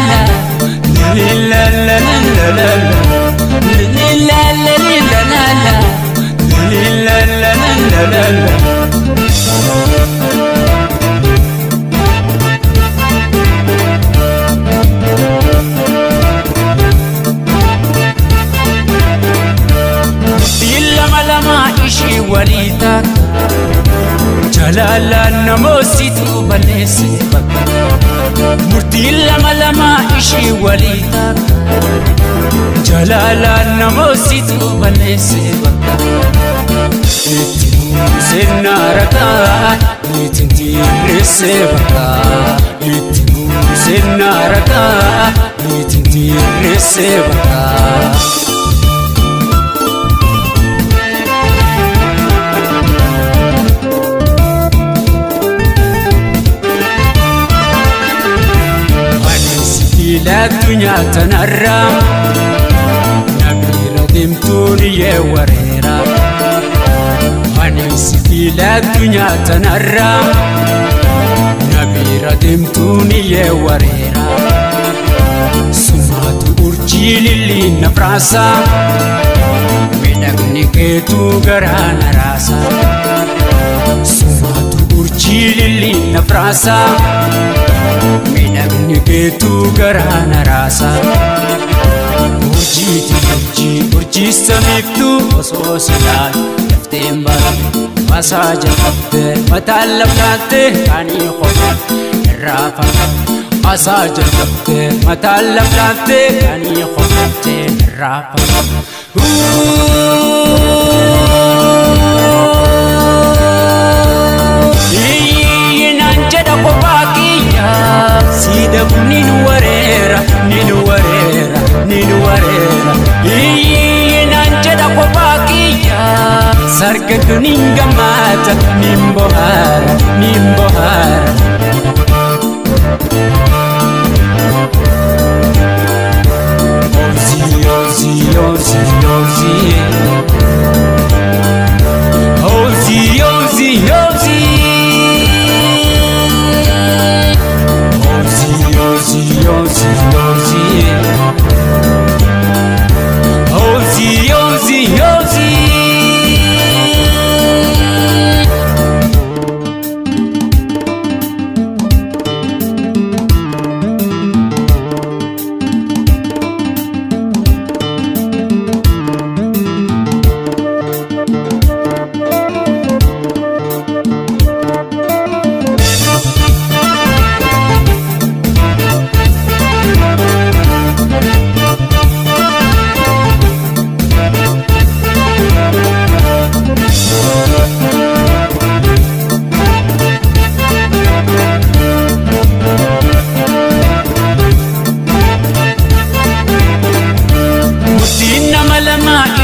la la la la la la la la la la la la la la. Ishii walii taata jalalaan namoositu balleesse bakka murtiin lama lama ishii walii taata jalalaan namoositu balleesse bakka itti buuseen rakaa ittiin tiiresse bakka itti buuseen rakaa ittiin tiiresse bakka. Addunyaa tanarraa nabiira deemtuun yee wareera. Ani sibiila addunyaa tanarraa nabiira deemtuun yee wareera. Sumaatu urjii lilliin na firaasa miidhagni keetuu garaa na raasa. Sumaatu urjii lilliin na firaasa. Miidhagni keetuu garaa na raasa. Urjiiti urjii urjii samiiftuu osoo si ilaalu lafteen baate masaa jalqabde mataan laflaatte kaanii qofaatti irraa fagaatte masaa jalqabde mataan laflaatte kaanii qofaatti irraa fagaatte. Naan jedha kophaa kiyya. Sidabu nin wareera, nin wareera, nin wareera. Naan jedha kophaa kiyya. Sargaddu nin gammada, nin bohaara, nin bohaara. Ozi, ozi, ozi, ozi. Ozi, ozi, ozi. Ozi, ozi, ozi. Ozi, ozi, ozi.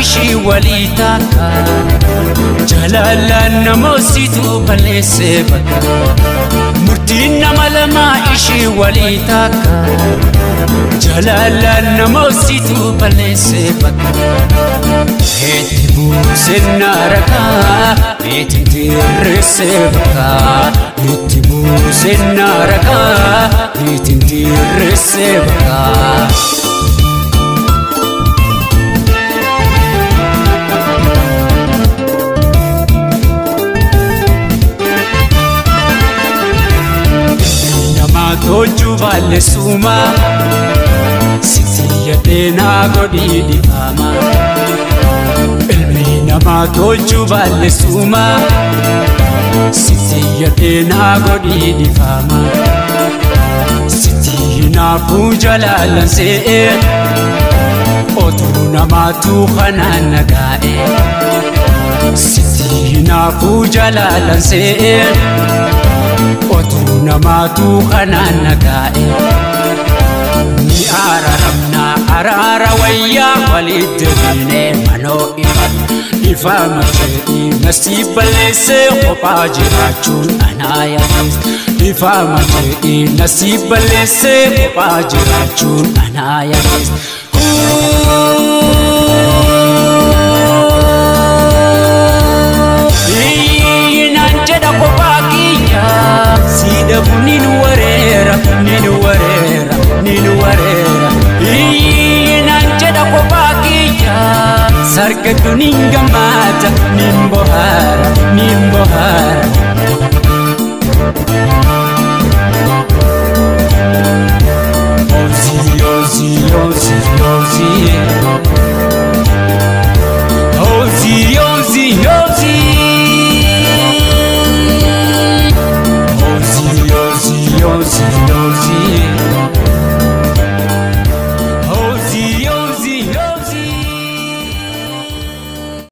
Ishii walii taata jalalaan namoositu balleesse bakka murtiin nama lama ishii walii taata jalalaan namoositu balleesse bakka itti buuseen rakaa ittiin tiiresse bakka itti buuseen rakaa ittiin tiiresse bakka. Tolchuu balleessuma sitti yaadeenaa godhii dhiifama. Ilmi namaa tolchuu balleessuma sitti yaadeenaa godhii dhiifama. Sitti hinaafuu jalaalan se'ee otuu namaatu kanaan nagaa'e. Sitti hinaafuu jalaalan se'ee. Otuu namaatu kanaan nagaa'e. Ni araaramna araara wayyaa walitti deebinee manoo ifa ifama jedhii nasi balleessee kophaa jiraachuun anaa yaadis. Ifama jedhii nasi balleessee kophaa jiraachuun anaa yaadis. Naan jedha kophaa kiyya. Sidabu nin wareera, nin wareera, nin wareera. Argadhu nin gammada, nin bohaara, nin bohaara.